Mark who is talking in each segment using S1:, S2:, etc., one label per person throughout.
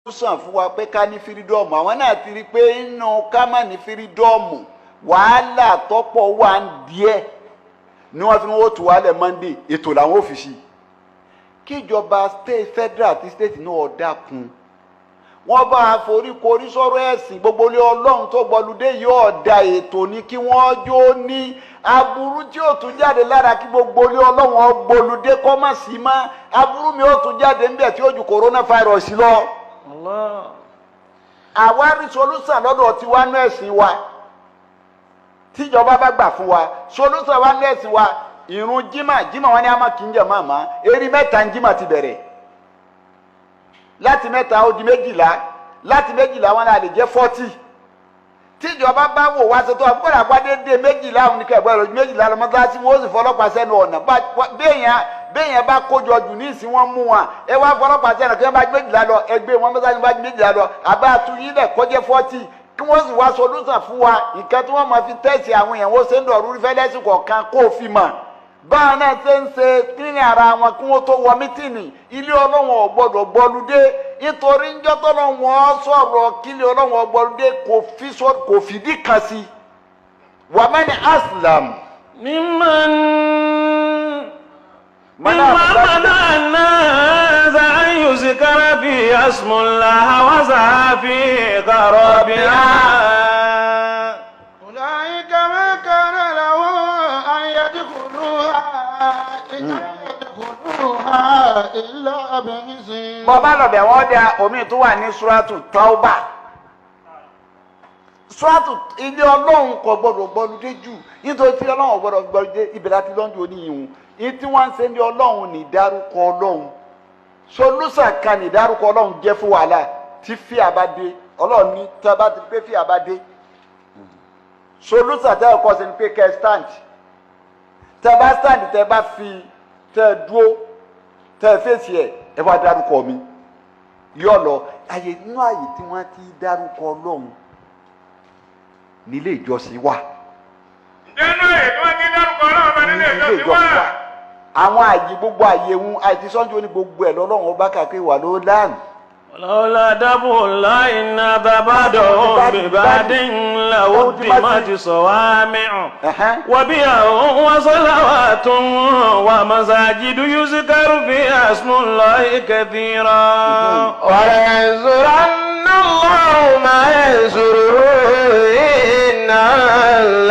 S1: Solution fún wa pé ká ní freedom. Àwọn náà ti rí i pé inú ká má ní freedom, wàhálà tọ́pọ̀ wà ń díẹ̀ ni wọ́n fi ní wọ́n tù wálẹ̀ Monday. Ètò làwọn ò fi sí kíjọba state, federal àti state náà dákun, wọ́n bá a foríkorí sọ̀rọ̀ ẹ̀sìn. Gbogbo ilé Ọlọ́run tó gbọlúdé yìí, ọ̀dà ètò ni kí wọ́n jó ní aburú tí ó tún jáde lára kí gbogbo ilé Ọlọ́run ọgbọlúdé kọ́ má sí mọ́. Aburú mi ó tún jáde ńbẹ̀ tí ó ju coronavirus lọ.
S2: Allah.
S1: Àwa rí solution lọ́dọ̀ tiwa nú ẹ̀sìn wa. Tíjọba bá gbà fún wa, solution wa nú ẹ̀sìn wa, ìrun jimá jimá wọn ni a máa kì í jẹ máa eri 3 ń jimá ti bẹ̀rẹ̀ láti 3, ó di 12. Láti 12, wọn náà lè jẹ́ 40. Tíjọba bá wò wá sọ́tọ̀ àgbọ̀dọ̀ àpàdé dé 12, àwọn oníkẹ́ ẹ̀gbọ́n ẹ̀rọ 12 lọ mọ́sálásí, wọn ó sì fọlọ́pàá sẹ́nu ọ̀nà. Béèyàn bá kójọ jù ní ìsìn, wọn mú wọn. Ẹ wá fọlọ́pàá sẹ́nu kí wọ́n bá 12 lọ, ẹgbẹ́ wọn mọ́sálásí bá 12 lọ, àbá àtúnyílẹ̀ kọjá 40, kí wọ́n sì wá solution fún wa. Nǹkan tí wọ́n máa fi test àwọn èèyàn, wọ́n ṣe ń dọ̀rú fẹ́lẹ́sì kọ̀ọ̀kan kó o fi mọ̀ báwọn náà ṣe ń ṣe clean ara wọn kí wọ́n tó wọ meeting. Ilé Ọlọ́wọ̀n ò gbọ́dọ̀ gbọ́lúdé, nítorí ńjọ́ tọ́lọ́wọ́n sọ̀rọ̀ kílé Ọlọ́wọ́n gbọ́lúdé, kò fìdí kan sí wàmẹ́ni aslam.
S2: ممن ممن منع الناس أن يذكر فيها اسم الله وسعى في خرابها.
S3: أولئك ما كان لهم أن يدخلوها إلا بإذن.
S1: Bọ́bá lọ́bẹ̀ wọ́n dá omi tó wà ní Suratu Tauba, Suratu. Ilé Ọlọ́run kò gbọ́dọ̀ gbọ́lúdé jù, nítorí tí Ọlọ́run ò gbọ́dọ̀ gbọ́lúdé. Ibẹ̀ láti lọ́njọ́ oníyìnwó yìí tí wọ́n ń ṣe ní Ọlọ́run ní ìdárúkọ Ọlọ́run. Solution kan ní ìdárúkọ Ọlọ́run jẹ́ fún wàhálà tí fíà bá dé. Ọlọ́run ní tí a bá ti pé fíà bá dé, solution tẹ́ ẹ kọ́ sí ni pé kẹ́ ẹ stand. Tẹ́ bá stand, tẹ́ bá fi tẹ́ ẹ dúró, tẹ́ ẹ fèsì ẹ̀, ẹ wá dárúkọ mi, yọ lọ. Àyè inú àyè tí wọ́n ti dárúkọ Ọlọ́run nílé ìjọsìn wà.
S4: Nínú èyí tí wọ́n ti dárúkọ Ọlọ́run bá nílé ìjọsìn wà.
S1: Àwọn àyè, gbogbo àyè ń àìsí sọ́njú ní gbogbo ẹ̀ lọ́lọ́run ọba kàkiri wà ló láàmú.
S2: ولولا دفع الله الناس بعضهم ببعض لهدمت صوامع وبيع وصلوات ومساجد يذكر فيها اسم الله كثيرا.
S3: ولينصرن الله من ينصره، إن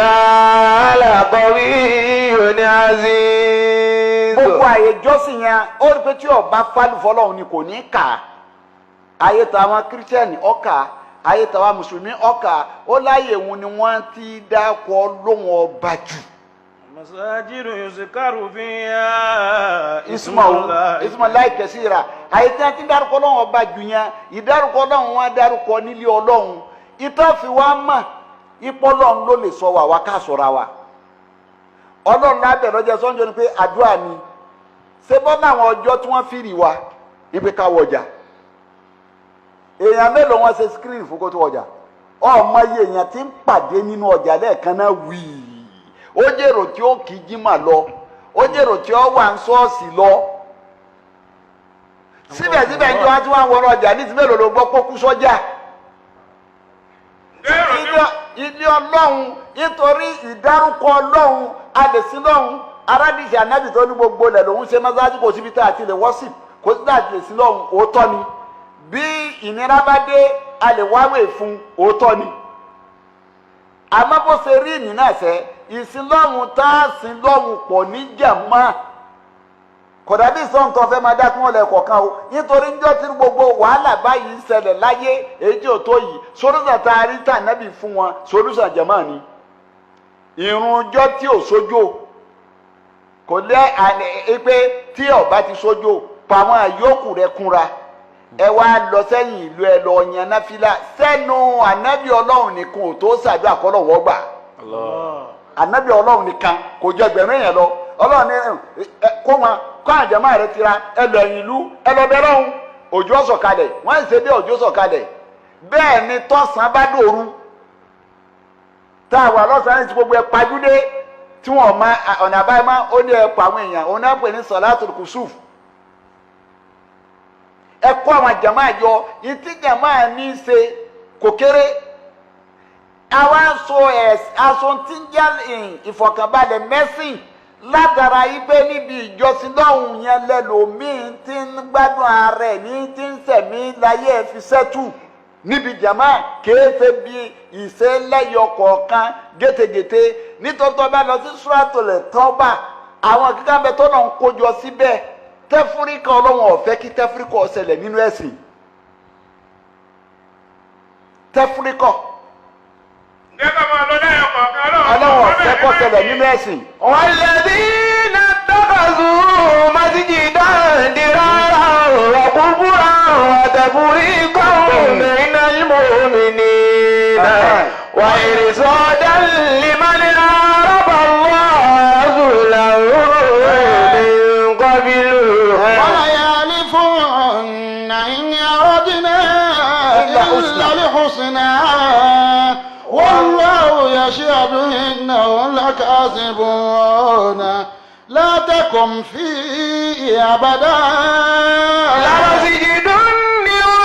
S3: الله لقوي عزيز.
S1: Gbogbo àyè ìjọsìn yẹn, ó rí pé tí ọba fálùfọlọ́hún ni kò ní kà á. Ayé tàwọn Kírísítẹ́nì ọkà, ayé tàwọn Mùsùlùmí ọkà, ó láyè òun ni wọ́n ti dákọ̀ lóhùn ọba jù.
S2: مساجد يذكر فيها
S1: Ismail Ismail láì kẹsí ra àyè tí wọ́n ti dárúkọ lóhùn ọba jù yẹn, ìdárúkọ Ọlọ́run, wọn dárúkọ nílé Ọlọ́run. Ìtọ́ fi wá mọ̀ ipò Ọlọ́run ló lè sọ wà wá ká sọ̀ra wa. Ọlọ́run lábẹ́ lọ́jọ́ sọ́njọ́ ni pé àdúrà ni ṣé bọ́ láwọn ọjọ́ tí wọ́n fi rì wá ní pé ká wọjà. Èèyàn mélòó wọn ṣe screen fún kó tó wọjà? Ọmọ iye èèyàn tí ń pàdé nínú ọjà lẹ́ẹ̀kan náà wíì. Ó jèrò tí ó kì í jímà lọ, ó jèrò tí ó wà ń ṣọ́ọ̀ṣì lọ. Síbẹ̀síbẹ̀ ń jọ wá tí wọ́n wọnú ọjà ní ti mélòó ló gbọ́ kó kú sọ́jà ilé Ọlọ́run? Nítorí ìdárúkọ Ọlọ́run alèsí lọ́hún. Aládìsí Ànábì tó ní gbogbo lẹ̀ lòún ṣe mọ́sáájú, kò síbi tá a ti lè worship, kò síbi tá a ti lè sí lọ́hún. Òótọ́ ni, bí ìnira bá dé, a lè wáwé fún, òótọ́ ni. Àmọ́ bó ṣe rí ìní náà sẹ́, ìsìn lọ́hún tá a sìn lọ́hún pọ̀ ní jàmá, kò dàbí ìsọ̀n tó fẹ́ máa dá kí wọ́n lẹ̀ kọ̀ọ̀kan o. Nítorí níjọ́ tí gbogbo wàhálà báyìí ń ṣẹlẹ̀ láyé, èyí tí ò tó yìí, solution tá a rí tà nábì fún wọn, solution jàmá ni ìrun ọjọ́ tí ò sójó kò lé àlẹ́ pé tí ọba ti sójó pa àwọn àyókù rẹ̀ kúnra, ẹ wá lọ sẹ́yìn ìlú, ẹ lọ yan náfìlà sẹ́nu. Ànábì Ọlọ́run nìkan ò tó ṣàdúrà kọ́lọ̀ wọ́ gbà. Ànábì Ọlọ́run nìkan kò jọ ẹgbẹ̀rún èèyàn lọ. Ọlọ́run ní ẹ kó wọn kó àjẹmọ́ rẹ tira, ẹ lọ ẹ̀yìn ìlú, ẹ lọ bẹ̀rẹ̀ ọ̀hún, òjò sọ̀kalẹ̀. Wọ́n ń ṣe bí òjò sọ̀kalẹ̀. Bẹ́ẹ̀ ni tọ́sán bá dòru tá a wà lọ́sàn-án tí gbogbo ẹ pajúdé tí wọ́n ma ọ̀nà àbáyé má, ó ní ẹ pa àwọn èèyàn, òun náà pè ní sọ̀látùl kùsùf. Ẹ kó àwọn jàmáà jọ, ìtí jàmáà ní í ṣe kò kéré. Àwa aṣọ ẹ aṣọ tí ń jẹ́ ìfọ̀kànbalẹ̀ mẹ́sìn látara ibẹ̀ níbi ìjọsìn lọ́hùn yẹn lẹ́lòmíín tí ń gbádùn ara ẹ̀ ní tí ń sẹ̀mí láyé ẹ̀ fi sẹ́tù níbi jàmá kéèfé bí ìṣẹ̀lẹ̀yọ kọ̀ọ̀kan gétegète. Nítorí tó bá lọ sí Suratul Tawba, àwọn kíkà bẹ tó náà ń kójọ síbẹ̀. Tẹ́fúríkà, Ọlọ́run ò fẹ́ kí tẹ́fúríkà ó ṣẹlẹ̀ nínú ẹ̀sìn, tẹ́fúríkà.
S4: Ǹjẹ́ ká máa lọ lẹ́yọ kọ̀ọ̀kan?
S1: Ọlọ́run ò fẹ́ kó ṣẹlẹ̀ nínú ẹ̀sìn.
S3: والذين اتخذوا مسجدا ضرارا وكفرا وتفريقا بين المؤمنين وإرصادا لمن حارب الله ورسوله من قبل
S5: وليحلفن إن أردنا
S1: إلا
S5: إلا الحسنى والله يشهد إنهم لكاذبون. لا تقم فيه أبدا.
S3: لمسجد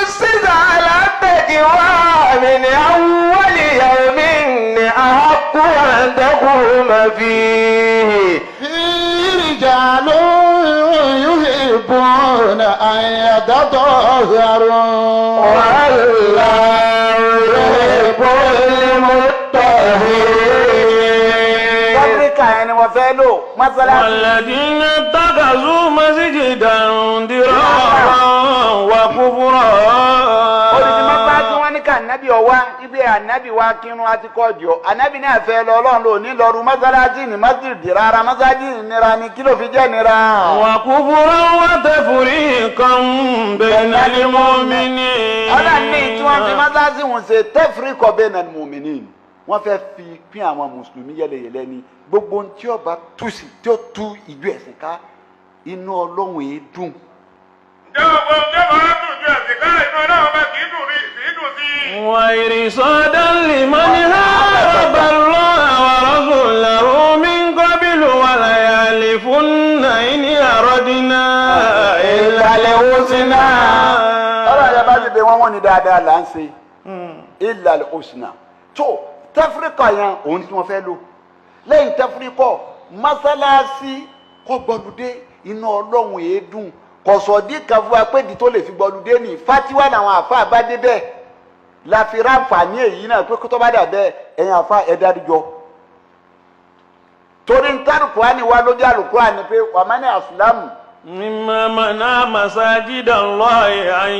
S3: أسس على التقوى من أول يوم أحق أن تقوم فيه.
S5: فيه رجال يحبون أن يتطهروا
S3: والله يحب المطهرين.
S1: Tẹ́fúríkà yẹn ni wọ́n fẹ́ lò mọ́sálásí.
S2: والذين اتخذوا مسجدا ضرارا وكفرا.
S1: Odidi mọ́sálásí, wọn ní ká ànábì ọwá ibi ànábì wa kírun àti kọjọ, ànábì náà fẹ́ lọ. Ọlọ́run lò ní lọ́rù mọ́sálásí ní masjid rárá, mọ́sálásí nira ni. Kí ló fi jẹ́ nira?
S2: وكفرا وتفريقا بين المؤمنين.
S1: Ọlọ́run ní tí wọ́n fi mọ́sálásí wọn ṣe تفريقا بين المؤمنين, wọ́n fẹ́ fi pín àwọn mùsùlùmí yẹlẹyẹlẹ ni. Gbogbo ohun tí ó bá tú sí tí ó tú ìjọ ẹ̀sìn ká, inú Ọlọ́run yìí dùn.
S4: Ǹjẹ́ gbogbo ǹjẹ́ máa dùn ju ẹ̀sìn ká, inú Ọlọ́run bá kì í dùn rí kì í dùn sí i.
S2: وإرصادا لمن حارب الله ورسوله من قبل وليحلفن إن أردنا إلا الحسنى.
S1: Ọlọ́run yẹn bá ti bẹ wọ́n, wọ́n ní dáadáa là ń ṣe, إلا الحسنى. Tó tẹ́fúríkà yẹn, òun tí wọ́n fẹ́ lò lẹ́yìn tẹ́fúríkà mọ́sálásí kọ́ gbọ́ludé, inú Ọlọ́run yìí dùn. Kọ̀sọ̀dí kan fún wa pé di tó lè fi gbọ́ludé ní fatiwa làwọn àfa bá dé bẹ́ẹ̀ la fi ráǹfààní èyí náà pé kó tó bá dà bẹ́ẹ̀, ẹ̀yin àfa ẹ̀ dárí jọ torí ń tárùkùránì wá lójú àlùkùránì pé ومن أظلم
S2: ممن منع مساجد الله أن